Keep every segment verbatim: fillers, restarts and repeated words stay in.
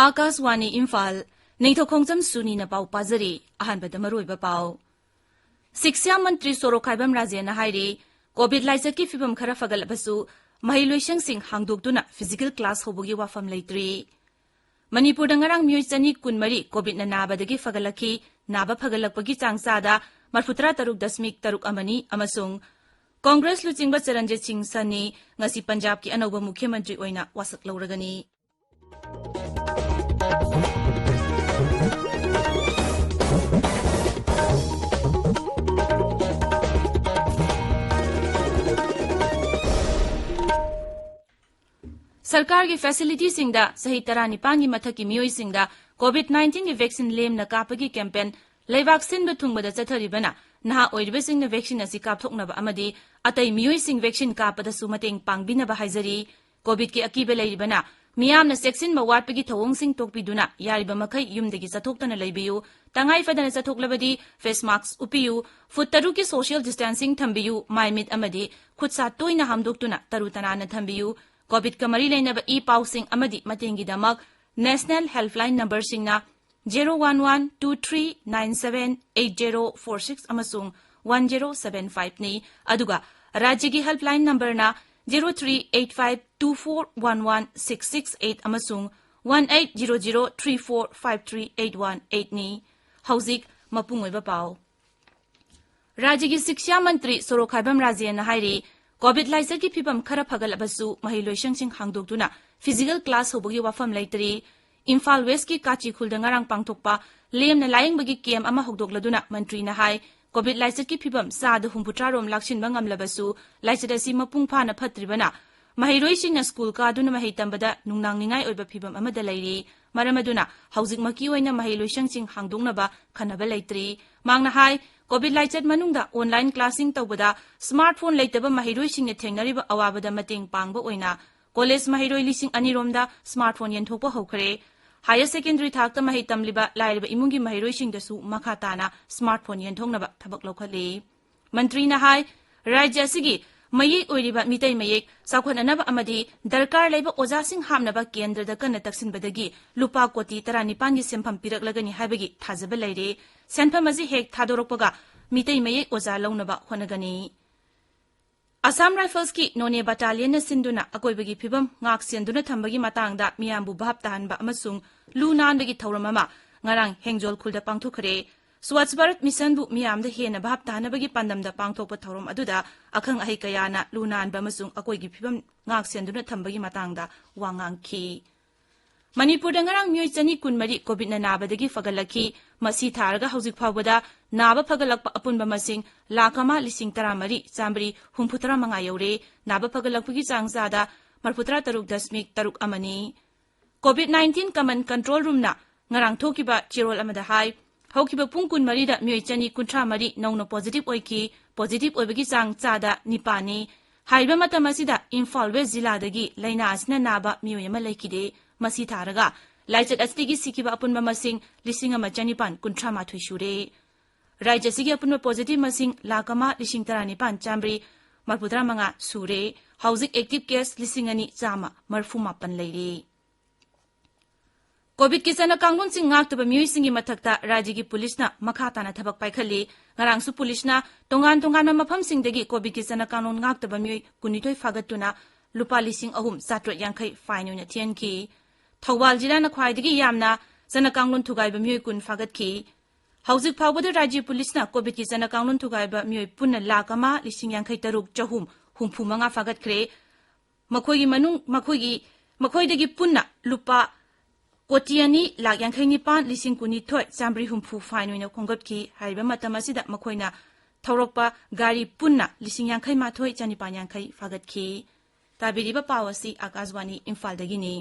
ꯑꯥꯀꯥꯁꯋꯥꯅꯤ ꯏꯝꯐꯥꯜ, ꯅꯤꯡꯊꯧꯈꯣꯡꯖꯝ ꯁꯨꯅꯤꯅ ꯄꯥꯎ ꯄꯥꯖꯔꯤ꯫ ꯑꯍꯥꯟꯕꯗ ꯃꯔꯨꯑꯣꯏꯕ ꯄꯥꯎ꯫ ꯁꯤꯛꯁꯥ ꯃꯟꯇ꯭ꯔꯤ ꯁꯣꯔꯣꯈꯥꯏꯕꯝ ꯔꯥꯖꯦꯟꯅ ꯍꯥꯏꯔꯤ, ꯀꯣꯚꯤꯗ ꯂꯥꯏꯆꯠꯀꯤ ꯐꯤꯕꯝ ꯈꯔ ꯐꯒꯠꯂꯕꯁꯨ ꯃꯍꯩꯂꯣꯏꯁꯪꯁꯤꯡ ꯍꯥꯡꯗꯣꯛꯇꯨꯅ ꯐꯤꯖꯤꯀꯦꯜ ꯀ꯭ꯂꯥꯁ ꯍꯧꯕꯒꯤ ꯋꯥꯐꯝ ꯂꯩꯇ꯭ꯔꯤ꯫ ꯃꯅꯤꯄꯨꯔꯗ ꯉꯔꯥꯡ ꯃꯤꯑꯣꯏ ꯆꯅꯤ ꯀꯨꯟꯃꯔꯤ ꯀꯣꯚꯤꯗꯅ ꯅꯥꯕꯗꯒꯤ ꯐꯒꯠꯂꯛꯈꯤ꯫ ꯅꯥꯕ ꯐꯒꯠꯂꯛꯄꯒꯤ ꯆꯥꯡ ꯆꯥꯗ ꯃꯔꯐꯨꯇꯔꯥ ꯇꯔꯨꯛ ꯗꯁꯃꯤꯛ ꯇꯔꯨꯛ ꯑꯃꯅꯤ ꯑꯃꯁꯨꯡ ꯀꯣꯡꯒ꯭ꯔꯦꯁ ꯂꯨꯆꯤꯡꯕ ꯆꯔꯟꯖꯤꯠ ꯁꯤꯡ ꯁꯟꯅꯤ ꯉꯁꯤ ꯄꯟꯖꯥꯕꯀꯤ ꯑꯅꯧꯕ ꯃꯨꯈ꯭ꯌ ꯃꯟꯇ꯭ꯔꯤ ꯑꯣꯏꯅ ꯋꯥꯁꯛ ꯂꯧꯔꯒꯅꯤ꯫ ꯁꯔꯀꯥꯔꯒꯤ ꯐꯦꯁꯤꯂꯤꯇꯤꯁꯤꯡꯗ ꯆꯍꯤ ꯇꯔꯥꯅꯤꯄꯥꯟꯒꯤ ꯃꯊꯛꯀꯤ ꯃꯤꯑꯣꯏꯁꯤꯡꯗ ꯀꯣꯚꯤꯗ ꯅꯥꯏꯟꯇꯤꯟꯒꯤ ꯚꯦꯛꯁꯤꯟ ꯂꯦꯝꯅ ꯀꯥꯞꯄꯒꯤ ꯀꯦꯝꯄꯦꯟ ꯂꯩꯕꯥꯛ ꯁꯤꯟꯕ ꯊꯨꯡꯕꯗ ꯆꯠꯊꯔꯤꯕꯅ ꯅꯍꯥ ꯑꯣꯏꯔꯤꯕꯁꯤꯡꯅ ꯚꯦꯛꯁꯤꯟ ꯑꯁꯤ ꯀꯥꯞꯊꯣꯛꯅꯕ ꯑꯃꯗꯤ ꯑꯇꯩ ꯃꯤꯑꯣꯏꯁꯤꯡ ꯚꯦꯛꯁꯤꯟ ꯀꯥꯞꯄꯗꯁꯨ ꯃꯇꯦꯡ ꯄꯥꯡꯕꯤꯅꯕ ꯍꯥꯏꯖꯔꯤ꯫ ꯀꯣꯚꯤꯗꯀꯤ ꯑꯀꯤꯕ ꯂꯩꯔꯤꯕꯅ ꯃꯤꯌꯥꯝꯅ ꯆꯦꯛꯁꯤꯟꯕ ꯋꯥꯠꯄꯒꯤ ꯊꯧꯑꯣꯡꯁꯤꯡ ꯇꯣꯛꯄꯤꯗꯨꯅ ꯌꯥꯔꯤꯕ ꯃꯈꯩ ꯌꯨꯝꯗꯒꯤ ꯆꯠꯊꯣꯛꯇꯅ ꯂꯩꯕꯤꯌꯨ꯫ ꯇꯉꯥꯏ ꯐꯗꯅ ꯆꯠꯊꯣꯛꯂꯕꯗꯤ ꯐꯦꯁ ꯃꯥꯁꯛ ꯎꯞꯄꯤꯌꯨ, ꯐꯨꯠ ꯇꯔꯨꯛꯀꯤ ꯁꯣꯁꯤꯌꯦꯜ ꯗꯤꯁꯇꯦꯟꯁꯤꯡ ꯊꯝꯕꯤꯌꯨ, ꯃꯥꯏ ꯃꯤꯠ ꯑꯃꯗꯤ ꯈꯨꯠ ꯁꯥ ꯇꯣꯏꯅ ꯍꯥꯝꯗꯣꯛꯇꯨꯅ ꯇꯔꯨ ꯇꯅꯥꯟꯅ ꯊꯝꯕꯤꯌꯨ꯫ ꯀꯣꯚꯤꯗꯀ ꯃꯔꯤ ꯂꯩꯅꯕ ꯏ ꯄꯥꯎꯁꯤꯡ ꯑꯃꯗꯤ ꯃꯇꯦꯡꯒꯤꯗꯃꯛ ꯅꯦꯁꯅꯦꯜ ꯍꯦꯜꯞꯂꯥꯏꯟ ꯅꯝꯕꯔꯁꯤꯡꯅ zero one one two three nine seven eight zero four six ꯑꯃꯁꯨꯡ ꯋꯥꯟ ꯖꯦꯔꯣ ꯁꯚꯦꯟ ꯐꯥꯏꯚꯅꯤ꯫ ꯑꯗꯨꯒ ꯔꯥꯖ꯭ꯌꯒꯤ ꯍꯦꯜꯞꯂꯥꯏꯟ ꯅꯝꯕꯔꯅ zero three eight five two four one one six six eight ꯑꯃꯁꯨꯡ one eight zero zero three four five three eight one ꯑꯩꯠꯅꯤ꯫ ꯍꯧꯖꯤꯛ ꯃꯄꯨꯡ ꯑꯣꯏꯕ ꯄꯥꯎ꯫ ꯔꯥꯖ꯭ꯌꯒꯤ ꯁꯤꯛꯁꯥ ꯃꯟꯇ꯭ꯔꯤ ꯁꯣꯔꯣꯈꯥꯏꯕꯝ ꯔꯥꯖꯦꯟꯅ ꯍꯥꯏꯔꯤ, ꯀꯣꯚꯤꯗ ꯂꯥꯏꯆꯠꯀꯤ ꯐꯤꯕꯝ ꯈꯔ ꯐꯒꯠꯂꯕꯁꯨ ꯃꯍꯩꯂꯣꯏꯁꯪꯁꯤꯡ ꯍꯥꯡꯗꯣꯛꯇꯨꯅ ꯐꯤꯖꯤꯀꯦꯜ ꯀ꯭ꯂꯥꯁ ꯍꯧꯕꯒꯤ ꯋꯥꯐꯝ ꯂꯩꯇ꯭ꯔꯤ꯫ ꯏꯝꯐꯥꯜ ꯋꯦꯁꯀꯤ ꯀꯥꯆꯤ ꯈꯨꯜꯗ ꯉꯔꯥꯡ ꯄꯥꯡꯊꯣꯛꯄ ꯂꯦꯝꯅ ꯂꯥꯌꯦꯡꯕꯒꯤ ꯀꯦꯝ ꯑꯃ ꯍꯧꯗꯣꯛꯂꯗꯨꯅ ꯃꯟꯇ꯭ꯔꯤꯅ ꯍꯥꯏ, ꯀꯣꯚꯤꯗ ꯂꯥꯏꯆꯠꯀꯤ ꯐꯤꯕꯝ ꯆꯥꯗ ꯍꯨꯝꯐꯨꯇꯔꯥ ꯔꯣꯝ ꯂꯥꯛꯁꯤꯟꯕ ꯉꯝꯂꯕꯁꯨ ꯂꯥꯏꯆꯠ ꯑꯁꯤ ꯃꯄꯨꯡ ꯐꯥꯅ ꯐꯠꯇ꯭ꯔꯤꯕꯅ ꯃꯍꯩꯔꯣꯏꯁꯤꯡꯅ ꯁ꯭ꯀꯨꯜ ꯀꯥꯗꯨꯅ ꯃꯍꯩ ꯇꯝꯕꯗ ꯅꯨꯡꯅꯥꯡꯅꯤꯡꯉꯥꯏ ꯑꯣꯏꯕ ꯐꯤꯕꯝ ꯑꯃꯗ ꯂꯩꯔꯤ꯫ ꯃꯔꯝ ꯑꯗꯨꯅ ꯍꯧꯖꯤꯛꯃꯛꯀꯤ ꯑꯣꯏꯅ ꯃꯍꯩꯂꯣꯏꯁꯪꯁꯤꯡ ꯍꯥꯡꯗꯣꯛꯅꯕ ꯈꯟꯅꯕ ꯂꯩꯇ꯭ꯔꯤ꯫ ꯃꯍꯥꯛꯅ ꯍꯥꯏ, ꯀꯣꯚꯤꯗ ꯂꯥꯏꯆꯠ ꯃꯅꯨꯡꯗ ꯑꯣꯟꯂꯥꯏꯟ ꯀ꯭ꯂꯥꯁꯁꯤꯡ ꯇꯧꯕꯗ ꯁ꯭ꯃꯥꯔꯠ ꯐꯣꯟ ꯂꯩꯇꯕ ꯃꯍꯩꯔꯣꯏꯁꯤꯡꯅ ꯊꯦꯡꯅꯔꯤꯕ ꯑꯋꯥꯕꯗ ꯃꯇꯦꯡ ꯄꯥꯡꯕ ꯑꯣꯏꯅ ꯀꯣꯂꯦꯖ ꯃꯍꯩꯔꯣꯏ ꯂꯤꯁꯤꯡ ꯑꯅꯤ ꯔꯣꯝꯗ ꯁ꯭ꯃꯥꯔꯠ ꯐꯣꯟ ꯌꯦꯟꯊꯣꯛꯄ ꯍꯧꯈ꯭ꯔꯦ꯫ ꯍꯥꯌꯔ ꯁꯦꯀꯦꯟꯗꯔꯤ ꯊꯥꯛꯇ ꯃꯍꯩ ꯇꯝꯂꯤꯕ ꯂꯥꯏꯔꯕ ꯏꯃꯨꯡꯒꯤ ꯃꯍꯩꯔꯣꯏꯁꯤꯡꯗꯁꯨ ꯃꯈꯥ ꯇꯥꯅ ꯁ꯭ꯃꯥꯔꯠ ꯐꯣꯟ ꯌꯦꯟꯊꯣꯛꯅꯕ ꯊꯕꯛ ꯂꯧꯈꯠꯂꯤ꯫ ꯃꯟꯇ꯭ꯔꯤꯅ ꯍꯥꯏ, ꯔꯥꯖ꯭ꯌ ꯑꯁꯤꯒꯤ ꯃꯌꯦꯛ ꯑꯣꯏꯔꯤꯕ ꯃꯤꯇꯩ ꯃꯌꯦꯛ ꯆꯥꯎꯈꯠꯅꯅꯕ ꯑꯃꯗꯤ ꯗꯔꯀꯥꯔ ꯂꯩꯕ ꯑꯣꯖꯥꯁꯤꯡ ꯍꯥꯞꯅꯕ ꯀꯦꯟꯗ꯭ꯔꯗ ꯀꯟꯅ ꯇꯛꯁꯤꯟꯕꯗꯒꯤ ꯂꯨꯄꯥ ꯀꯣꯇꯤ ꯇꯔꯥꯅꯤꯄꯥꯟꯒꯤ ꯁꯦꯟꯐꯝ ꯄꯤꯔꯛꯂꯒꯅꯤ ꯍꯥꯏꯕꯒꯤ ꯊꯥꯖꯕ ꯂꯩꯔꯦ꯫ ꯁꯦꯟꯐꯝ ꯑꯁꯤ ꯍꯦꯛ ꯊꯥꯗꯣꯔꯛꯄꯒ ꯃꯤꯇꯩ ꯃꯌꯦꯛ ꯑꯣꯖꯥ ꯂꯧꯅꯕ ꯍꯣꯠꯅꯒꯅꯤ꯫ ꯑꯁꯥꯝ ꯔꯥꯏꯐꯜꯁꯀꯤ ꯅꯣꯅꯦ ꯕꯠꯇꯥꯂꯤꯌꯟꯅ ꯁꯤꯟꯗꯨꯅ ꯑꯀꯣꯏꯕꯒꯤ ꯐꯤꯕꯝ ꯉꯥꯛ ꯁꯦꯟꯗꯨꯅ ꯊꯝꯕꯒꯤ ꯃꯇꯥꯡꯗ ꯃꯤꯌꯥꯝꯕꯨ ꯚꯥꯞ ꯇꯥꯍꯟꯕ ꯑꯃꯁꯨꯡ ꯂꯨ ꯅꯥꯟꯕꯒꯤ ꯊꯧꯔꯝ ꯑꯃ ꯉꯔꯥꯡ ꯍꯦꯡꯖꯣꯜ ꯈꯨꯜꯗ ꯄꯥꯡꯊꯣꯛꯈ꯭ꯔꯦ꯫ ꯁ꯭ꯋꯥꯆ ꯚꯥꯔꯠ ꯃꯤꯁꯟꯕꯨ ꯃꯤꯌꯥꯝꯗ ꯍꯦꯟꯅ ꯚꯥꯞ ꯇꯥꯍꯟꯅꯕꯒꯤ ꯄꯥꯟꯗꯝꯗ ꯄꯥꯡꯊꯣꯛꯄ ꯊꯧꯔꯝ ꯑꯗꯨꯗ ꯑꯈꯪ ꯑꯍꯩ ꯀꯌꯥꯅ ꯂꯨ ꯅꯥꯟꯕ ꯑꯃꯁꯨꯡ ꯑꯀꯣꯏꯒꯤ ꯐꯤꯕꯝ ꯉꯥꯛ ꯁꯦꯟꯗꯨꯅ ꯊꯝꯕꯒꯤ ꯃꯇꯥꯡꯗ ꯋꯥ ꯉꯥꯡꯈꯤ꯫ ꯃꯅꯤꯄꯨꯔꯗ ꯉꯔꯥꯡ ꯃꯤꯑꯣꯏ ꯆꯅꯤ ꯀꯨꯟꯃꯔꯤ ꯀꯣꯚꯤꯗꯅ ꯅꯥꯕꯗꯒꯤ ꯐꯒꯠꯂꯛꯈꯤ꯫ ꯃꯁꯤ ꯊꯥꯔꯒ ꯍꯧꯖꯤꯛ ꯐꯥꯎꯕꯗ ꯅꯥꯕ ꯐꯒꯠꯂꯛꯄ ꯑꯄꯨꯟꯕ ꯃꯁꯤꯡ ꯂꯥꯈ ꯑꯃ ꯂꯤꯁꯤꯡ ꯇꯔꯥꯃꯔꯤ ꯆꯥꯝꯃꯔꯤ ꯍꯨꯝꯐꯨꯇꯔꯥ ꯃꯉꯥ ꯌꯧꯔꯦ꯫ ꯅꯥꯕ ꯐꯒꯠꯂꯛꯄꯒꯤ ꯆꯥꯡ ꯆꯥꯗ ꯃꯔꯤꯐꯨꯇꯔꯥ ꯇꯔꯨꯛ ꯗꯁꯃꯤꯛ ꯇꯔꯨꯛ ꯑꯃꯅꯤ꯫ ꯀꯣꯚꯤꯗ ꯅꯥꯏꯟꯇꯤꯟ ꯀꯃꯟ ꯀꯟꯇ꯭ꯔꯣꯜ ꯔꯨꯝꯅ ꯉꯔꯥꯡ ꯊꯣꯛꯈꯤꯕ ꯆꯦꯔꯣꯜ ꯑꯃꯗ ꯍꯥꯏ, ꯍꯧꯈꯤꯕ ꯄꯨꯡ ꯀꯨꯟꯃꯔꯤꯗ ꯃꯤꯑꯣꯏ ꯆꯅꯤ ꯀꯨꯟꯊ꯭ꯔꯥ ꯃꯔꯤ ꯅꯧꯅ ꯄꯣꯖꯤꯇꯤꯚ ꯑꯣꯏꯈꯤ꯫ ꯄꯣꯖꯤꯇꯤꯚ ꯑꯣꯏꯕꯒꯤ ꯆꯥꯡ ꯆꯥꯗ ꯅꯤꯄꯥꯟꯅꯤ꯫ ꯍꯥꯏꯔꯤꯕ ꯃꯇꯝ ꯑꯁꯤꯗ ꯏꯝꯐꯥꯜ ꯋꯦꯁ ꯖꯤꯂꯥꯗꯒꯤ ꯂꯥꯏꯅꯥ ꯑꯁꯤꯅ ꯅꯥꯕ ꯃꯤꯑꯣꯏ ꯑꯃ ꯂꯩꯈꯤꯗꯦ꯫ ꯃꯁꯤ ꯊꯥꯔꯒ ꯂꯥꯏꯆꯠ ꯑꯁꯤꯗꯒꯤ ꯁꯤꯈꯤꯕ ꯑꯄꯨꯟꯕ ꯃꯁꯤꯡ ꯂꯤꯁꯤꯡ ꯑꯃ ꯆꯅꯤꯄꯥꯟ ꯀꯨꯟꯊ꯭ꯔꯥ ꯃꯥꯊꯣꯏ ꯁꯨꯔꯦ꯫ ꯔꯥꯏꯖ꯭ꯌ ꯑꯁꯤꯒꯤ ꯑꯄꯨꯟꯕ ꯄꯣꯖꯤꯇꯤꯚ ꯃꯁꯤꯡ ꯂꯥꯈ ꯑꯃ ꯂꯤꯁꯤꯡ ꯇꯔꯥꯅꯤꯄꯥꯟ ꯆꯥꯝꯃꯔꯤ ꯃꯔꯤꯐꯨꯇꯔꯥ ꯃꯉꯥ ꯁꯨꯔꯦ꯫ ꯍꯧꯖꯤꯛ ꯑꯦꯛꯇꯤꯚ ꯀꯦꯁ ꯂꯤꯁꯤꯡ ꯑꯅꯤ ꯆꯥꯝꯃ ꯃꯔꯤꯐꯨ ꯃꯥꯄꯟ ꯂꯩꯔꯦ꯫ ꯀꯣꯚꯤꯗꯀꯤ ꯆꯠꯅ ꯀꯥꯡꯂꯣꯟꯁꯤꯡ ꯉꯥꯛꯇꯕ ꯃꯤꯑꯣꯏꯁꯤꯡꯒꯤ ꯃꯊꯛꯇ ꯔꯥꯖ꯭ꯌꯒꯤ ꯄꯨꯂꯤꯁꯅ ꯃꯈꯥ ꯇꯥꯅ ꯊꯕꯛ ꯄꯥꯏꯈꯠꯂꯤ꯫ ꯉꯔꯥꯡꯁꯨ ꯄꯨꯂꯤꯁꯅ ꯇꯣꯉꯥꯟ ꯇꯣꯉꯥꯟꯕ ꯃꯐꯝꯁꯤꯡꯗꯒꯤ ꯀꯣꯚꯤꯗꯀꯤ ꯆꯠꯅ ꯀꯥꯡꯂꯣꯟ ꯉꯥꯛꯇꯕ ꯃꯤꯑꯣꯏ ꯀꯨꯟꯅꯤꯊꯣꯏ ꯐꯥꯒꯠꯇꯨꯅ ꯂꯨꯄꯥ ꯂꯤꯁꯤꯡ ꯑꯍꯨꯝ ꯆꯥꯇ꯭ꯔꯦꯠ ꯌꯥꯡꯈꯩ ꯐꯥꯏꯟ ꯑꯣꯏꯅ ꯊꯤꯍꯟꯈꯤ꯫ ꯊꯧꯕꯥꯜ ꯖꯤꯂꯥꯅ ꯈ꯭ꯋꯥꯏꯗꯒꯤ ꯌꯥꯝꯅ ꯆꯠꯅ ꯀꯥꯡꯂꯣꯟ ꯊꯨꯒꯥꯏꯕ ꯃꯤꯑꯣꯏ ꯀꯨꯟ ꯐꯥꯒꯠꯈꯤ꯫ ꯍꯧꯖꯤꯛ ꯐꯥꯎꯕꯗ ꯔꯥꯖ꯭ꯌ ꯄꯨꯂꯤꯁꯅ ꯀꯣꯚꯤꯗꯀꯤ ꯆꯠꯅ ꯀꯥꯡꯂꯣꯟ ꯊꯨꯒꯥꯏꯕ ꯃꯤꯑꯣꯏ ꯄꯨꯟꯅ ꯂꯥꯈ ꯑꯃ ꯂꯤꯁꯤꯡ ꯌꯥꯡꯈꯩ ꯇꯔꯨꯛ ꯆꯍꯨꯝ ꯍꯨꯝꯐꯨ ꯃꯉꯥ ꯐꯥꯒꯠꯈ꯭ꯔꯦ꯫ ꯃꯈꯣꯏꯒꯤ ꯃꯅꯨꯡ, ꯃꯈꯣꯏꯒꯤ, ꯃꯈꯣꯏꯗꯒꯤ ꯄꯨꯟꯅ ꯂꯨꯄꯥ ꯀꯣꯇꯤ ꯑꯅꯤ ꯂꯥꯈ ꯌꯥꯡꯈꯩ ꯅꯤꯄꯥꯟ ꯂꯤꯁꯤꯡ ꯀꯨꯟꯅꯤꯊꯣꯏ ꯆꯥꯝꯃꯔꯤ ꯍꯨꯝꯐꯨ ꯐꯥꯏꯟ ꯑꯣꯏꯅ ꯈꯣꯝꯒꯠꯈꯤ꯫ ꯍꯥꯏꯔꯤꯕ ꯃꯇꯝ ꯑꯁꯤꯗ ꯃꯈꯣꯏꯅ ꯊꯧꯔꯛꯄ ꯒꯥꯔꯤ ꯄꯨꯟꯅ ꯂꯤꯁꯤꯡ ꯌꯥꯡꯈꯩ ꯃꯥꯊꯣꯏ ꯆꯅꯤꯄꯥꯟ ꯌꯥꯡꯈꯩ ꯐꯥꯒꯠꯈꯤ꯫ ꯇꯥꯕꯤꯔꯤꯕ ꯄꯥꯎ ꯑꯁꯤ ꯑꯥꯀꯥꯁꯕꯥꯅꯤ ꯏꯝꯐꯥꯜꯗꯒꯤꯅꯤ꯫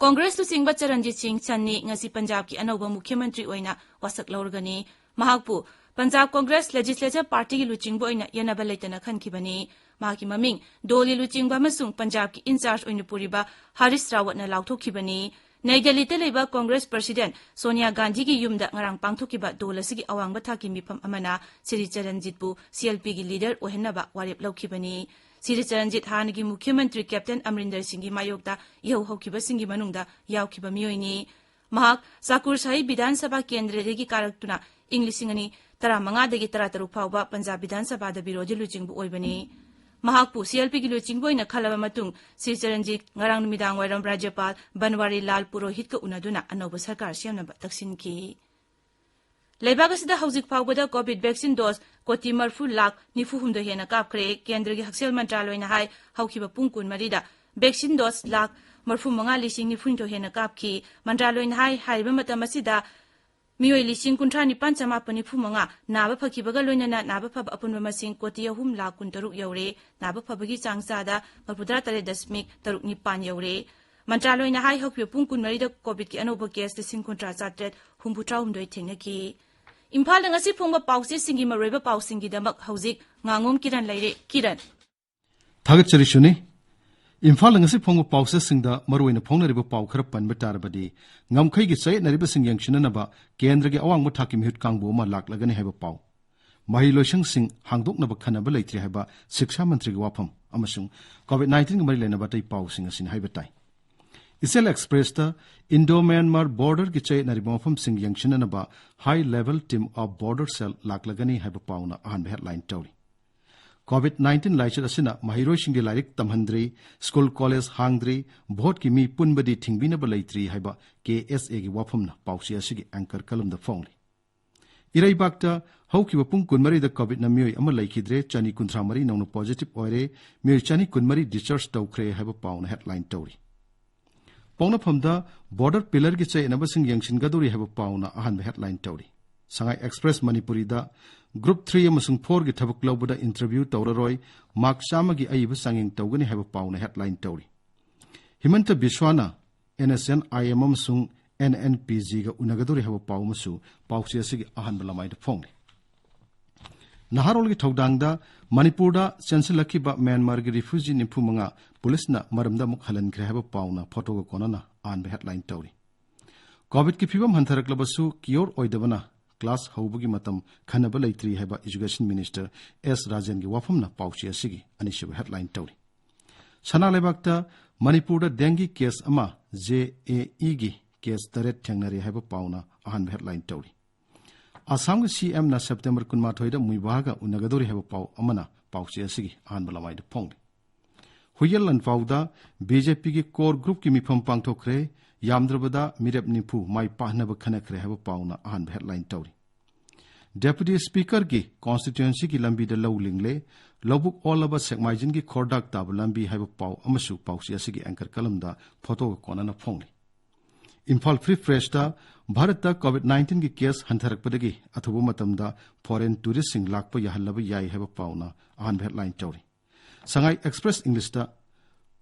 ꯀꯣꯡꯒ꯭ꯔꯦꯁ ꯂꯨꯆꯤꯡꯕ ꯆꯔꯟꯖꯤꯠ ꯁꯤꯡ ꯆꯟꯅꯤ ꯉꯁꯤ ꯄꯟꯖꯥꯕꯀꯤ ꯑꯅꯧꯕ ꯃꯨꯈ꯭ꯌ ꯃꯟꯇ꯭ꯔꯤ ꯑꯣꯏꯅ ꯋꯥꯁꯛ ꯂꯧꯔꯒꯅꯤ꯫ ꯃꯍꯥꯛꯄꯨ ꯄꯟꯖꯥꯕ ꯀꯣꯡꯒ꯭ꯔꯦꯁ ꯂꯦꯖꯤꯁꯂꯦꯆꯔ ꯄꯥꯔꯇꯤꯒꯤ ꯂꯨꯆꯤꯡꯕ ꯑꯣꯏꯅ ꯌꯦꯟꯅꯕ ꯂꯩꯇꯅ ꯈꯟꯈꯤꯕꯅꯤ꯫ ꯃꯍꯥꯛꯀꯤ ꯃꯃꯤꯡ ꯗꯣꯜꯒꯤ ꯂꯨꯆꯤꯡꯕ ꯑꯃꯁꯨꯡ ꯄꯟꯖꯥꯕꯀꯤ ꯏꯟꯆꯥꯔꯖ ꯑꯣꯏꯅ ꯄꯨꯔꯤꯕ ꯍꯔꯤꯁ ꯔꯥꯋꯠꯅ ꯂꯥꯎꯊꯣꯛꯈꯤꯕꯅꯤ꯫ ꯅꯩ ꯗꯦꯜꯂꯤꯗ ꯂꯩꯕ ꯀꯣꯡꯒ꯭ꯔꯦꯁ ꯄ꯭ꯔꯁꯤꯗꯦꯟꯠ ꯁꯣꯅꯤꯌꯥ ꯒꯥꯟꯙꯤꯒꯤ ꯌꯨꯝꯗ ꯉꯔꯥꯡ ꯄꯥꯡꯊꯣꯛꯈꯤꯕ ꯗꯣꯜ ꯑꯁꯤꯒꯤ ꯑꯋꯥꯡꯕ ꯊꯥꯛꯀꯤ ꯃꯤꯐꯝ ꯑꯃꯅ ꯁ꯭ꯔꯤ ꯆꯔꯟꯖꯤꯠꯄꯨ ꯁꯤ ꯑꯦꯜ ꯄꯤꯒꯤ ꯂꯤꯗꯔ ꯑꯣꯏꯍꯟꯅꯕ ꯋꯥꯔꯦꯞ ꯂꯧꯈꯤꯕꯅꯤ꯫ ꯁ꯭ꯔꯤ ꯆꯔꯟꯖꯤꯠ ꯍꯥꯟꯅꯒꯤ ꯃꯨꯈ꯭ꯌ ꯃꯟꯇ꯭ꯔꯤ ꯀꯦꯞꯇꯦꯟ ꯑꯃꯔꯤꯟꯗꯔ ꯁꯤꯡꯒꯤ ꯃꯥꯌꯣꯛꯇ ꯏꯍꯧ ꯍꯧꯈꯤꯕꯁꯤꯡꯒꯤ ꯃꯅꯨꯡꯗ ꯌꯥꯎꯈꯤꯕ ꯃꯤꯑꯣꯏꯅꯤ꯫ ꯃꯍꯥꯛ ꯆꯥꯀꯨꯔ ꯁꯥꯍꯤ ꯕꯤꯙꯥꯟ ꯁꯚꯥ ꯀꯦꯟꯗ꯭ꯔꯗꯒꯤ ꯀꯥꯔꯛꯇꯨꯅ ꯏꯪ ꯂꯤꯁꯤꯡ ꯑꯅꯤ ꯇꯔꯥꯃꯉꯥꯗꯒꯤ ꯇꯔꯥꯇꯔꯨꯛ ꯐꯥꯎꯕ ꯄꯟꯖꯥꯕ ꯕꯤꯙꯥꯟ ꯁꯚꯥꯗ ꯕꯤꯔꯣꯙꯤ ꯂꯨꯆꯤꯡꯕ ꯑꯣꯏꯕꯅꯤ꯫ ꯃꯍꯥꯛꯄꯨ ꯁꯤ ꯑꯦꯜ ꯄꯤꯒꯤ ꯂꯨꯆꯤꯡꯕ ꯑꯣꯏꯅ ꯈꯜꯂꯕ ꯃꯇꯨꯡ ꯁ꯭ꯔꯤ ꯆꯔꯟꯖꯤꯠ ꯉꯔꯥꯡ ꯅꯨꯃꯤꯗꯥꯡ ꯋꯥꯏꯔꯝ ꯔꯥꯖ꯭ꯌꯄꯥꯜ ꯕꯟꯋꯥꯔꯤ ꯂꯥꯜ ꯄꯨꯔꯣꯍꯤꯠꯀ ꯎꯅꯗꯨꯅ ꯑꯅꯧꯕ ꯁꯔꯀꯥꯔ ꯁꯦꯝꯅꯕ ꯇꯛꯁꯤꯟꯈꯤ꯫ ꯂꯩꯕꯥꯛ ꯑꯁꯤꯗ ꯍꯧꯖꯤꯛ ꯐꯥꯎꯕꯗ ꯀꯣꯚꯤꯗ ꯚꯦꯛꯁꯤꯟ ꯗꯣꯁ ꯀꯣꯇꯤ ꯃꯔꯐꯨ ꯂꯥꯈ ꯅꯤꯐꯨ ꯍꯨꯝꯗꯣꯏ ꯍꯦꯟꯅ ꯀꯥꯞꯈ꯭ꯔꯦ꯫ ꯀꯦꯟꯗ꯭ꯔꯒꯤ ꯍꯛꯁꯦꯜ ꯃꯟꯇ꯭ꯔꯥꯂꯣꯏꯅ ꯍꯥꯏ, ꯍꯧꯈꯤꯕ ꯄꯨꯡ ꯀꯨꯟꯃꯔꯤꯗ ꯚꯦꯛꯁꯤꯟ ꯗꯣꯁ ꯂꯥꯈ ꯃꯔꯐꯨ ꯃꯉꯥ ꯂꯤꯁꯤꯡ ꯅꯤꯐꯨ ꯍꯨꯝꯗꯣꯏ ꯍꯦꯟꯅ ꯀꯥꯞꯈꯤ꯫ ꯃꯟꯇ꯭ꯔꯥꯂꯣꯏꯅ ꯍꯥꯏ, ꯍꯥꯏꯔꯤꯕ ꯃꯇꯝ ꯑꯁꯤꯗ ꯃꯤꯑꯣꯏ ꯂꯤꯁꯤꯡ ꯀꯨꯟꯊ꯭ꯔꯥ ꯅꯤꯄꯥꯟ ꯆꯃꯥꯄꯟ ꯅꯤꯐꯨ ꯃꯉꯥ ꯅꯥꯕ ꯐꯈꯤꯕꯒ ꯂꯣꯏꯅꯅ ꯅꯥꯕ ꯐꯕ ꯑꯄꯨꯟꯕ ꯃꯁꯤꯡ ꯀꯣꯇꯤ ꯑꯍꯨꯝ ꯂꯥꯈ ꯀꯨꯟꯇꯔꯨꯛ ꯌꯧꯔꯦ꯫ ꯅꯥꯕ ꯐꯕꯒꯤ ꯆꯥꯡ ꯆꯥꯗ ꯃꯔꯐꯨꯇꯔꯥ ꯇꯔꯦꯠ ꯗꯁꯃꯤꯛ ꯇꯔꯨꯛ ꯅꯤꯄꯥꯟ ꯌꯧꯔꯦ꯫ ꯃꯟꯇ꯭ꯔꯥꯂꯣꯏꯅ ꯍꯥꯏ, ꯍꯧꯈꯤꯕ ꯄꯨꯡ ꯀꯨꯟꯃꯔꯤꯗ ꯀꯣꯚꯤꯗꯀꯤ ꯑꯅꯧꯕ ꯀꯦꯁ ꯂꯤꯁꯤꯡ ꯀꯨꯟꯊ꯭ꯔꯥ ꯆꯥꯇ꯭ꯔꯦꯠ ꯍꯨꯝꯐꯨꯇꯔꯥ ꯍꯨꯝꯗꯣꯏ ꯊꯦꯡꯅꯈꯤ꯫ ꯏꯝꯐꯥꯜꯗ ꯉꯁꯤ ꯐꯣꯡꯕ ꯄꯥꯎꯆꯦꯁꯤꯡꯒꯤ ꯃꯔꯨꯑꯣꯏꯕ ꯄꯥꯎꯁꯤꯡꯒꯤꯗꯃꯛ ꯍꯧꯖꯤꯛ ꯉꯥꯉꯣꯝ ꯀꯤꯔꯟ ꯂꯩꯔꯦ꯫ ꯀꯤꯔꯟ꯫ ꯊꯥꯒꯠꯆꯔꯤ ꯁꯨꯅꯤ꯫ ꯏꯝꯐꯥꯜꯗ ꯉꯁꯤ ꯐꯣꯡꯕ ꯄꯥꯎꯆꯦꯁꯤꯡꯗ ꯃꯔꯨꯑꯣꯏꯅ ꯐꯣꯡꯅꯔꯤꯕ ꯄꯥꯎ ꯈꯔ ꯄꯟꯕ ꯇꯥꯔꯕꯗꯤ, ꯉꯝꯈꯩꯒꯤ ꯆꯌꯦꯠꯅꯔꯤꯕꯁꯤꯡ ꯌꯦꯡꯁꯤꯟꯅꯅꯕ ꯀꯦꯟꯗ꯭ꯔꯒꯤ ꯑꯋꯥꯡꯕ ꯊꯥꯛꯀꯤ ꯃꯤꯍꯨꯠ ꯀꯥꯡꯕꯨ ꯑꯃ ꯂꯥꯛꯂꯒꯅꯤ ꯍꯥꯏꯕ ꯄꯥꯎ, ꯃꯍꯩ ꯂꯣꯏꯁꯪꯁꯤꯡ ꯍꯥꯡꯗꯣꯛꯅꯕ ꯈꯟꯅꯕ ꯂꯩꯇ꯭ꯔꯤ ꯍꯥꯏꯕ ꯁꯤꯛꯁꯥ ꯃꯟꯇ꯭ꯔꯤꯒꯤ ꯋꯥꯐꯝ ꯑꯃꯁꯨꯡ ꯀꯣꯚꯤꯗ ꯅꯥꯏꯟꯇꯤꯟꯒ ꯃꯔꯤ ꯂꯩꯅꯕ ꯑꯇꯩ ꯄꯥꯎꯁꯤꯡ ꯑꯁꯤꯅꯤ ꯍꯥꯏꯕ ꯇꯥꯏ꯫ ꯏꯆꯦꯜ ꯑꯦꯛꯁꯄ꯭ꯔꯦꯁꯇ ꯏꯟꯗꯣ ꯃ꯭ꯌꯥꯟꯃꯥꯔ ꯕꯣꯔꯗꯔꯒꯤ ꯆꯌꯦꯠꯅꯔꯤꯕ ꯃꯐꯝꯁꯤꯡ ꯌꯦꯡꯁꯤꯟꯅꯅꯕ High Level Team of Border Cell ꯂꯥꯛꯂꯒꯅꯤ ꯍꯥꯏꯕ ꯄꯥꯎꯅ ꯑꯍꯥꯟꯕ ꯍꯦꯗꯂꯥꯏꯟ ꯇꯧꯔꯤ꯫ ꯀꯣꯚꯤꯗ ꯅꯥꯏꯟꯇꯤꯟ ꯂꯥꯏꯆꯠ ꯑꯁꯤꯅ ꯃꯍꯩꯔꯣꯏꯁꯤꯡꯒꯤ ꯂꯥꯏꯔꯤꯛ ꯇꯝꯍꯟꯗ꯭ꯔꯤ, ꯁ꯭ꯀꯨꯜ ꯀꯣꯂꯦꯖ ꯍꯥꯡꯗ꯭ꯔꯤ, ꯚꯣꯠꯀꯤ ꯃꯤ ꯄꯨꯟꯕꯗꯤ ꯊꯤꯡꯕꯤꯅꯕ ꯂꯩꯇ꯭ꯔꯤ ꯍꯥꯏꯕ ꯀꯦ ꯑꯦꯁ ꯑꯦꯒꯤ ꯋꯥꯐꯝꯅ ꯄꯥꯎꯆꯦ ꯑꯁꯤꯒꯤ ꯑꯦꯡꯀꯔ ꯀꯂꯝꯗ ꯐꯣꯡꯂꯤ꯫ ꯏꯔꯩꯕꯥꯛꯇ ꯍꯧꯈꯤꯕ ꯄꯨꯡ ꯀꯨꯟꯃꯔꯤꯗ ꯀꯣꯚꯤꯗꯅ ꯃꯤꯑꯣꯏ ꯑꯃ ꯂꯩꯈꯤꯗ꯭ꯔꯦ, ꯆꯅꯤ ꯀꯨꯟꯊ꯭ꯔꯥ ꯃꯔꯤ ꯅꯧꯅ ꯄꯣꯖꯤꯇꯤꯚ ꯑꯣꯏꯔꯦ, ꯃꯤꯑꯣꯏ ꯆꯅꯤ ꯀꯨꯟꯃꯔꯤ ꯗꯤꯁꯆꯥꯔꯖ ꯇꯧꯈ꯭ꯔꯦ ꯍꯥꯏꯕ ꯄꯥꯎꯅ ꯍꯦꯗꯂꯥꯏꯟ ꯇꯧꯔꯤ꯫ ꯄꯣꯛꯅꯐꯝꯗ ꯕꯣꯔꯗꯔ ꯄꯤꯂꯔꯒꯤ ꯆꯌꯦꯠꯅꯕꯁꯤꯡ ꯌꯦꯡꯁꯤꯟꯒꯗꯧꯔꯤ ꯍꯥꯏꯕ ꯄꯥꯎꯅ ꯑꯍꯥꯟꯕ ꯍꯦꯗꯂꯥꯏꯟ ꯇꯧꯔꯤ꯫ ꯁꯉꯥꯏ ꯑꯦꯛꯁꯄ꯭ꯔꯦꯁ ꯃꯅꯤꯄꯨꯔꯤꯗ ꯒ꯭ꯔꯨꯞ ꯊ꯭ꯔꯤ ꯑꯃꯁꯨꯡ ꯐꯣꯔꯒꯤ ꯊꯕꯛ ꯂꯧꯕꯗ ꯏꯟꯇꯔꯚ꯭ꯌꯨ ꯇꯧꯔꯔꯣꯏ, ꯃꯥꯔꯛ ꯆꯥꯝꯃꯒꯤ ꯑꯏꯕ ꯆꯥꯡꯌꯦꯡ ꯇꯧꯒꯅꯤ ꯍꯥꯏꯕ ꯄꯥꯎꯅ ꯍꯦꯗꯂꯥꯏꯟ ꯇꯧꯔꯤ꯫ ꯍꯤꯃꯟꯇ ꯕꯤꯁ꯭ꯋꯥꯅ N S N I M ꯑꯃꯁꯨꯡ ꯑꯦꯟ ꯑꯦꯟ ꯄꯤ ꯖꯤꯒ ꯎꯅꯒꯗꯧꯔꯤ ꯍꯥꯏꯕ ꯄꯥꯎ ꯑꯃꯁꯨ ꯄꯥꯎꯆꯦ ꯑꯁꯤꯒꯤ ꯑꯍꯥꯟꯕ ꯂꯃꯥꯏꯗ ꯐꯣꯡꯂꯤ꯫ ꯅꯍꯥꯔꯣꯜꯒꯤ ꯊꯧꯗꯥꯡꯗ ꯃꯅꯤꯄꯨꯔꯗ ꯆꯦꯟꯁꯤꯜꯂꯛꯈꯤꯕ ꯃ꯭ꯌꯥꯟꯃꯥꯔꯒꯤ ꯔꯤꯐ꯭ꯌꯨꯖꯤ ꯅꯤꯐꯨ ꯃꯉꯥ ꯄꯨꯂꯤꯁꯅ ꯃꯔꯝꯗ ꯑꯃꯨꯛ ꯍꯜꯍꯟꯈ꯭ꯔꯦ ꯍꯥꯏꯕ ꯄꯥꯎꯅ ꯐꯣꯇꯣꯒ ꯀꯣꯟꯅꯅ ꯑꯍꯥꯟꯕ ꯍꯦꯗꯂꯥꯏꯟ ꯇꯧꯔꯤ꯫ ꯀꯣꯚꯤꯗꯀꯤ ꯐꯤꯕꯝ ꯍꯟꯊꯔꯛꯂꯕꯁꯨ ꯀꯤꯌꯣꯔ ꯑꯣꯏꯗꯕꯅ ꯀ꯭ꯂꯥꯁ ꯍꯧꯕꯒꯤ ꯃꯇꯝ ꯈꯟꯅꯕ ꯂꯩꯇ꯭ꯔꯤ ꯍꯥꯏꯕ ꯏꯖꯨꯀꯦꯁꯟ ꯃꯤꯅꯤꯁꯇꯔ ꯑꯦꯁ ꯔꯥꯖꯦꯟꯒꯤ ꯋꯥꯐꯝꯅ ꯄꯥꯎꯆꯦ ꯑꯁꯤꯒꯤ ꯑꯅꯤꯁꯨꯕ ꯍꯦꯗꯂꯥꯏꯟ ꯇꯧꯔꯤ꯫ ꯁꯅꯥ ꯂꯩꯕꯥꯛꯇ ꯃꯅꯤꯄꯨꯔꯗ ꯗꯦꯡꯒꯤ ꯀꯦꯁ ꯑꯃ, ꯖꯦ ꯑꯦ ꯏꯒꯤ ꯀꯦꯁ ꯇꯔꯦꯠ ꯊꯦꯡꯅꯔꯦ ꯍꯥꯏꯕ ꯄꯥꯎꯅ ꯑꯍꯥꯟꯕ ꯍꯦꯗꯂꯥꯏꯟ ꯇꯧꯔꯤ꯫ ꯑꯁꯥꯝꯒꯤ ꯁꯤ ꯑꯦꯝꯅ ꯁꯦꯞꯇꯦꯝꯕꯔ ꯀꯨꯟꯃꯥꯊꯣꯏꯗ ꯃꯨꯏꯕꯥꯒ ꯎꯅꯒꯗꯧꯔꯤ ꯍꯥꯏꯕ ꯄꯥꯎ ꯑꯃꯅ ꯄꯥꯎꯆꯦ ꯑꯁꯤꯒꯤ ꯑꯍꯥꯟꯕ ꯂꯃꯥꯏꯗ ꯐꯣꯡꯂꯤ꯫ ꯍꯨꯏꯌꯦꯟ ꯂꯥꯟꯐꯥꯎꯗ ꯕꯤ ꯖꯦ ꯄꯤꯒꯤ ꯀꯣꯔ ꯒ꯭ꯔꯨꯞꯀꯤ ꯃꯤꯐꯝ ꯄꯥꯡꯊꯣꯛꯈ꯭ꯔꯦ꯫ ꯌꯥꯝꯗ꯭ꯔꯕꯗ ꯃꯤꯔꯦꯞ ꯅꯤꯐꯨ ꯃꯥꯏ ꯄꯥꯛꯅꯕ ꯈꯟꯅꯈ꯭ꯔꯦ ꯍꯥꯏꯕ ꯄꯥꯎꯅ ꯑꯍꯥꯟꯕ ꯍꯦꯗꯂꯥꯏꯟ ꯇꯧꯔꯤ꯫ ꯗꯦꯄꯨꯇꯤ ꯁ꯭ꯄꯤꯀꯔꯒꯤ ꯀꯣꯟꯁꯇꯤꯇ꯭ꯋꯦꯟꯁꯤꯒꯤ ꯂꯝꯕꯤꯗ ꯂꯧ ꯂꯤꯡꯂꯦ꯫ ꯂꯧꯕꯨꯛ ꯑꯣꯜꯂꯕ ꯁꯦꯛꯃꯥꯏꯖꯤꯟꯒꯤ ꯈꯣꯔꯗꯥꯛ ꯇꯥꯕ ꯂꯝꯕꯤ ꯍꯥꯏꯕ ꯄꯥꯎ ꯑꯃꯁꯨ ꯄꯥꯎꯆꯦ ꯑꯁꯤꯒꯤ ꯑꯦꯡꯀꯔ ꯀꯂꯝꯗ ꯐꯣꯇꯣꯒ ꯀꯣꯟꯅꯅ ꯐꯣꯡꯂꯤ꯫ ꯏꯝꯐꯥꯜ ꯐ꯭ꯔꯤ ꯄ꯭ꯔꯦꯁꯇ ꯚꯥꯔꯠꯇ ꯀꯣꯚꯤꯗ ꯅꯥꯏꯟꯇꯤꯟꯒꯤ ꯀꯦꯁ ꯍꯟꯊꯔꯛꯄꯗꯒꯤ ꯑꯊꯨꯕ ꯃꯇꯝꯗ ꯐꯣꯔꯦꯟ ꯇꯨꯔꯤꯁꯁꯤꯡ ꯂꯥꯛꯄ ꯌꯥꯍꯜꯂꯕ ꯌꯥꯏ ꯍꯥꯏꯕ ꯄꯥꯎꯅ ꯑꯍꯥꯟꯕ ꯍꯦꯗꯂꯥꯏꯟ ꯇꯧꯔꯤ꯫ ꯁꯉꯥꯏ ꯑꯦꯛꯁꯄ꯭ꯔꯦꯁ ꯏꯪꯂꯤꯁꯇ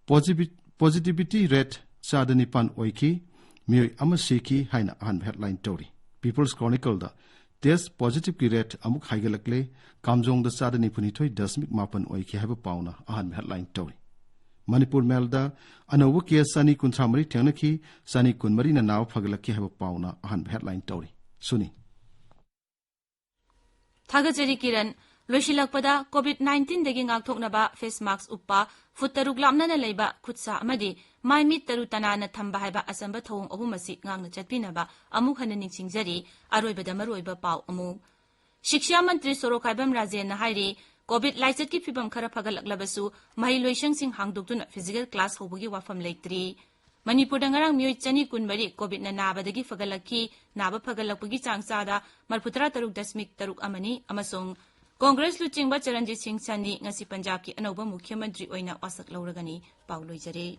ꯄꯣꯖꯤꯕꯤ-, ꯄꯣꯖꯤꯇꯤꯚꯤꯇꯤ ꯔꯦꯠ ꯆꯥꯗ ꯅꯤꯄꯥꯟ ꯑꯣꯏꯈꯤ, ꯃꯤꯑꯣꯏ ꯑꯃ ꯁꯤꯈꯤ ꯍꯥꯏꯅ ꯑꯍꯥꯟꯕ ꯍꯦꯗꯂꯥꯏꯟ ꯇꯧꯔꯤ꯫ ꯄꯤꯄꯜꯁ ꯀ꯭ꯔꯣꯅꯤꯀꯜꯗ ꯇꯦꯁ ꯄꯣꯖꯤꯇꯤꯚꯀꯤ ꯔꯦꯠ ꯑꯃꯨꯛ ꯍꯥꯏꯒꯠꯂꯛꯂꯦ, ꯀꯥꯝꯖꯣꯡꯗ ꯆꯥꯗ ꯅꯤꯐꯨꯅꯤꯊꯣꯏ ꯗꯁꯃꯤꯛ ꯃꯥꯄꯟ ꯑꯣꯏꯈꯤ ꯍꯥꯏꯕ ꯄꯥꯎꯅ ꯑꯍꯥꯟꯕ ꯍꯦꯗꯂꯥꯏꯟ ꯇꯧꯔꯤ꯫ ꯃꯅꯤꯄꯨꯔ ꯃꯦꯜꯗ ꯑꯅꯧꯕ ꯀꯦꯁ ꯆꯅꯤ ꯀꯨꯟꯊ꯭ꯔꯥ ꯃꯔꯤ ꯊꯦꯡꯅꯈꯤ, ꯆꯅꯤ ꯀꯨꯟꯃꯔꯤꯅ ꯅꯥꯕ ꯐꯒꯠꯂꯛꯈꯤ ꯍꯥꯏꯕ ꯄꯥꯎꯅ ꯑꯍꯥꯟꯕ ꯍꯦꯗꯂꯥꯏꯟ ꯇꯧꯔꯤ꯫ ꯁꯨꯅꯤ꯫ ꯊꯥꯒꯠꯆꯔꯤ ꯀꯤꯔꯟ꯫ ꯂꯣꯏꯁꯤꯜꯂꯛꯄꯗ, ꯀꯣꯚꯤꯗ ꯅꯥꯏꯟꯇꯤꯟꯗꯒꯤ ꯉꯥꯛꯊꯣꯛꯅꯕ ꯐꯦꯁ ꯃꯥꯛꯁ ꯎꯞꯄ, ꯐꯨꯠ ꯇꯔꯨꯛ ꯂꯥꯞꯅꯅ ꯂꯩꯕ, ꯈꯨꯠ ꯁꯥ ꯑꯃꯗꯤ ꯃꯥꯏ ꯃꯤꯠ ꯇꯔꯨ ꯇꯅꯥꯟꯅ ꯊꯝꯕ ꯍꯥꯏꯕ ꯑꯆꯝꯕ ꯊꯧꯑꯣꯡ ꯑꯍꯨꯝ ꯑꯁꯤ ꯉꯥꯛꯅ ꯆꯠꯄꯤꯅꯕ ꯑꯃꯨꯛ ꯍꯟꯅ ꯅꯤꯡꯁꯤꯡꯖꯔꯤ꯫ ꯑꯔꯣꯏꯕꯗ ꯃꯔꯨꯑꯣꯏꯕ ꯄꯥꯎ ꯑꯃꯨꯛ꯫ ꯁꯤꯛꯁꯥ ꯃꯟꯇ꯭ꯔꯤ ꯁꯣꯔꯣꯛꯈꯥꯏꯕꯝ ꯔꯥꯖꯦꯟꯅ ꯍꯥꯏꯔꯤ, ꯀꯣꯚꯤꯗ ꯂꯥꯏꯆꯠꯀꯤ ꯐꯤꯕꯝ ꯈꯔ ꯐꯒꯠꯂꯛꯂꯕꯁꯨ ꯃꯍꯩꯂꯣꯏꯁꯪꯁꯤꯡ ꯍꯥꯡꯗꯣꯛꯇꯨꯅ ꯐꯤꯖꯤꯀꯦꯜ ꯀ꯭ꯂꯥꯁ ꯍꯧꯕꯒꯤ ꯋꯥꯐꯝ ꯂꯩꯇ꯭ꯔꯤ꯫ ꯃꯅꯤꯄꯨꯔꯗ ꯉꯔꯥꯡ ꯃꯤꯑꯣꯏ ꯆꯅꯤ ꯀꯨꯟꯃꯔꯤ ꯀꯣꯚꯤꯗꯅ ꯅꯥꯕꯗꯒꯤ ꯐꯒꯠꯂꯛꯈꯤ꯫ ꯅꯥꯕ ꯐꯒꯠꯂꯛꯄꯒꯤ ꯆꯥꯡ ꯆꯥꯗ ꯃꯔꯐꯨꯇꯔꯥ ꯇꯔꯨꯛ ꯗꯁꯃꯤꯛ ꯇꯔꯨꯛ ꯑꯃꯅꯤ ꯑꯃꯁꯨꯡ ꯀꯣꯡꯒ꯭ꯔꯦꯁ ꯂꯨꯆꯤꯡꯕ ꯆꯔꯟꯖꯤꯠ ꯁꯤꯡ ꯁꯟꯅꯤ ꯉꯁꯤ ꯄꯟꯖꯥꯕꯀꯤ ꯑꯅꯧꯕ ꯃꯨꯈ꯭ꯌ ꯃꯟꯇ꯭ꯔꯤ ꯑꯣꯏꯅ ꯋꯥꯁꯛ ꯂꯧꯔꯒꯅꯤ꯫ ꯄꯥꯎ ꯂꯣꯏꯖꯔꯦ꯫